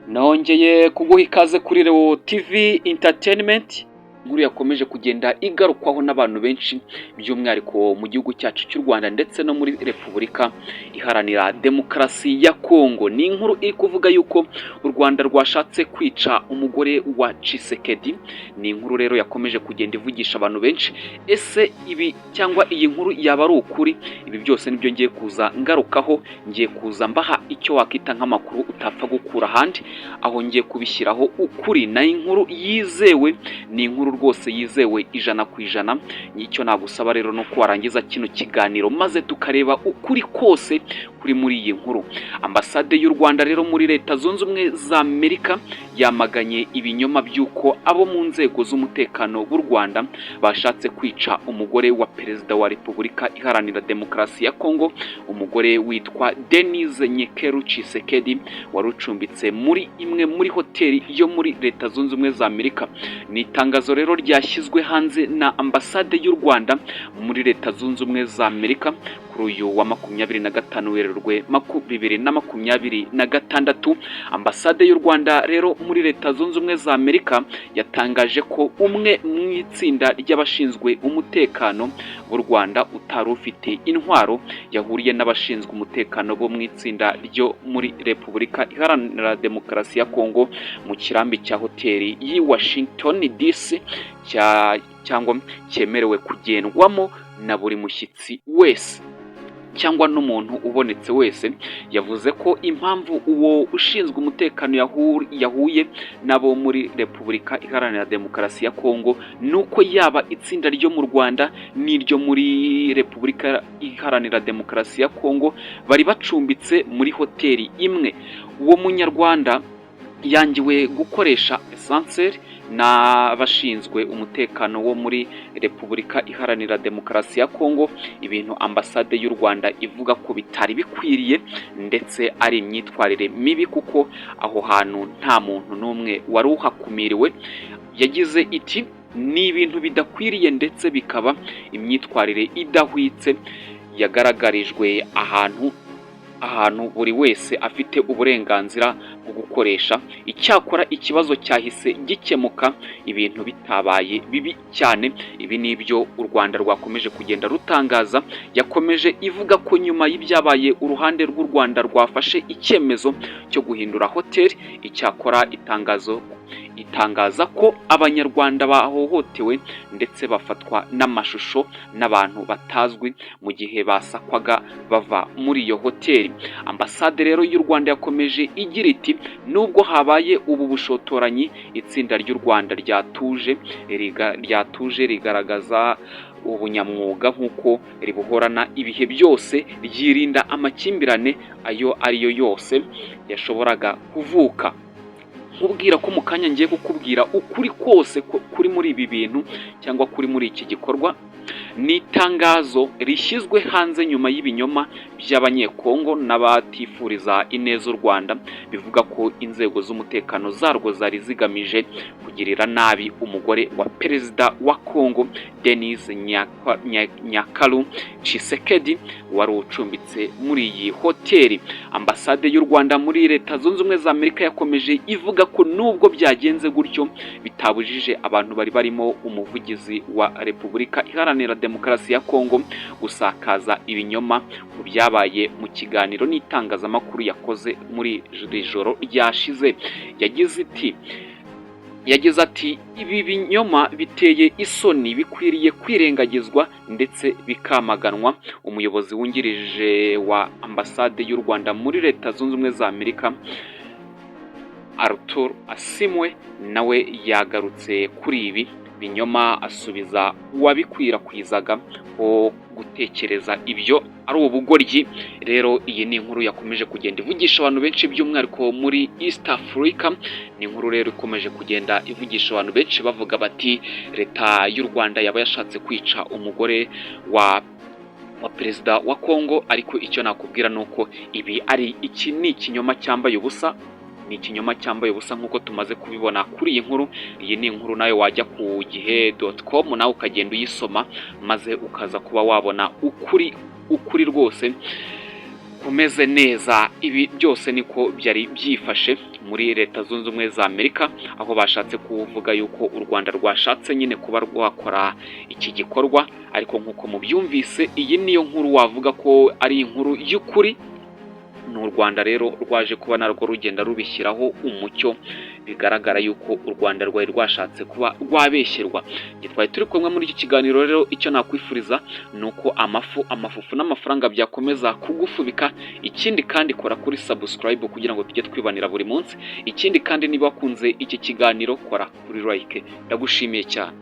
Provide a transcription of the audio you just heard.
Nongeye kuguha ikaze kuri Leo TV Entertainment. Inkuru yakomeje kugenda igarukwaho n'abantu benshi, by'umwihariko mu gihugu cyacu cy'u Rwanda ndetse no muri Repubulika Iharanira Demokarasi ya Kongo, ni inkuru iri kuvuga yuko u Rwanda rwashatse kwica umugore wa Tshisekedi. Ni inkuru rero yakomeje kugenda ivugisha abantu benshi. Ese ibi cyangwa iyi nkuru yaba ari ukuri? Ibi byose nibyo ngiye kuza ngarukaho. Ngiye kuza mbaha icyo wakita nk'amakuru utapfa gukura ahandi, aho ngiye kubishyiraho ukuri. Ni inkuru yizewe, ni inkuru rwose yizewe 100%. Icyo nagusaba rero ni uko warangiza kino kiganiro maze tukareba ukuri kose kuri muri iyi nkuru. Ambasade y'u Rwanda rero muri Leta Zunze Ubumwe za Amerika yamaganye ibinyoma by'uko abo mu nzego z'umutekano b'u Rwanda bashatse kwica umugore wa Perezida wa Repubulika Iharanira Demokarasi ya Kongo, umugore witwa Denise Nyakeru Tshisekedi, wari ucumbitse muri imwe muri hoteli yo muri Leta Zunze Ubumwe za Amerika. Ni itangazo rero ryashyizwe hanze na Ambasade y'u Rwanda muri Leta Zunze Ubumwe za Amerika kuri uyu wa 25 Werurwe 2026. Ambasade y'u Rwanda rero muri Leta Zunze Ubumwe za Amerika yatangaje ko umwe mu itsinda ry'abashinzwe umutekano b'u Rwanda utari ufite intwaro yahuriye n'abashinzwe umutekano bo mu itsinda ryo muri Repubulika Iharanira Demokarasi ya Kongo mu kirambi cya hoteli y'i Washington DC cyangwa cyemerewe kugendwamo na buri mushyitsi wese cyangwa n'umuntu ubonetse wese. Yavuze ko impamvu uwo ushinzwe umutekano yahuye n'abo muri Repubulika Iharanira Demokarasi ya Kongo ni uko yaba itsinda ryo mu Rwanda n'iryo muri Repubulika Iharanira Demokarasi ya Kongo bari bacumbitse muri hoteli imwe. Uwo Munyarwanda yangiwe gukoresha ascenseur n'abashinzwe umutekano wo muri Repubulika Iharanira Demokarasi ya Kongo, ibintu Ambasade y'u Rwanda ivuga ko bitari bikwiriye ndetse ari imyitwarire mibi, kuko aho hantu nta muntu n'umwe wari uhakumiriwe. Yagize iti: "Ni ibintu bidakwiriye ndetse bikaba imyitwarire idahwitse yagaragarijwe ahantu buri wese afite uburenganzira bwo gukoresha." Icyakora ikibazo cyahise gikemuka, ibintu bitabaye bibi cyane. Ibi ni ibyo u Rwanda rwakomeje kugenda rutangaza. Yakomeje ivuga ko nyuma y'ibyabaye uruhande rw'u Rwanda rwafashe icyemezo cyo guhindura hoteli. Icyakora itangazo itangaza ko Abanyarwanda bahohotewe ndetse bafatwa n'amashusho n'abantu batazwi mu gihe basakwaga bava muri iyo hoteli. Ambasade rero y'u Rwanda yakomeje igira iti: "Nubwo habaye ubu bushotoranyi, itsinda ry'u Rwanda ryatuje rigaragaza ubunyamwuga nk'uko ribuhorana ibihe byose, ryirinda amakimbirane ayo ariyo yose yashoboraga kuvuka." Nkubwira ko mu kanya ngiye kukubwira ukuri kose kuri muri ibi bintu cyangwa kuri muri iki gikorwa. Ni itangazo rishyizwe hanze nyuma y'ibinyoma by'Abanyekongo n'abatifuriza ineza u Rwanda bivuga ko inzego z'umutekano zarwo zari zigamije kugirira nabi umugore wa Perezida wa Kongo, Denise Nyakeru Tshisekedi, wari ucumbitse muri iyi hoteli. Ambasade y'u Rwanda muri Leta Zunze Ubumwe za Amerika yakomeje ivuga ko nubwo byagenze gutyo bitabujije abantu bari barimo umuvugizi wa Repubulika Iharanira Demokarasi ya Kongo gusakaza ibinyoma ku byabaye mu kiganiro n'itangazamakuru yakoze muri iri joro ryashize. Yagize ati: "Ibi binyoma biteye isoni bikwiriye kwirengagizwa ndetse bikamaganwa." Umuyobozi wungirije wa Ambasade y'u Rwanda muri Leta Zunze Ubumwe za Amerika, Arthur Asimwe, nawe yagarutse kuri ibi binyoma, asubiza uwabikwirakwizaga ko gutekereza ibyo ari ubugoryi. Rero iyi ni inkuru yakomeje kugenda ivugisha abantu benshi, by'umwihariko muri East Africa. Ni inkuru rero ikomeje kugenda ivugisha abantu benshi, bavuga bati Leta y'u Rwanda yaba yashatse kwica umugore wa Perezida wa Kongo. Ariko icyo nakubwira ni uko ibi ari iki ni ikinyoma cyambaye ubusa, ni ikinyoma cyambaye ubusa nk'uko tumaze kubibona kuri iyi nkuru. Iyi ni inkuru nawe wajya ku igihe.com nawe ukagenda uyisoma, maze ukaza kuba wabona ukuri rwose. Kumeze neza. Ibi byose niko byari byifashe muri Leta Zunze Ubumwe za Amerika, aho bashatse kuvuga yuko u Rwanda rwashatse nyine kuba rwakora iki gikorwa. Ariko nk'uko mubyumvise, iyi niyo nkuru wavuga ko ari inkuru y'ukuri. Ni u Rwanda rero rwaje kuba narwo rugenda rubishyiraho umucyo, bigaragara yuko u Rwanda rwari rwashatse kuba rwabeshyerwa. Twari turi kumwe muri iki kiganiro rero. Icyo nakwifuriza ni uko amafu, amafufu n'amafaranga byakomeza kugufubika. Ikindi kandi, kora kuri subscribe kugira ngo tujye twibanira buri munsi. Ikindi kandi, niba wakunze iki kiganiro, kora kuri like. Ndagushimiye cyane.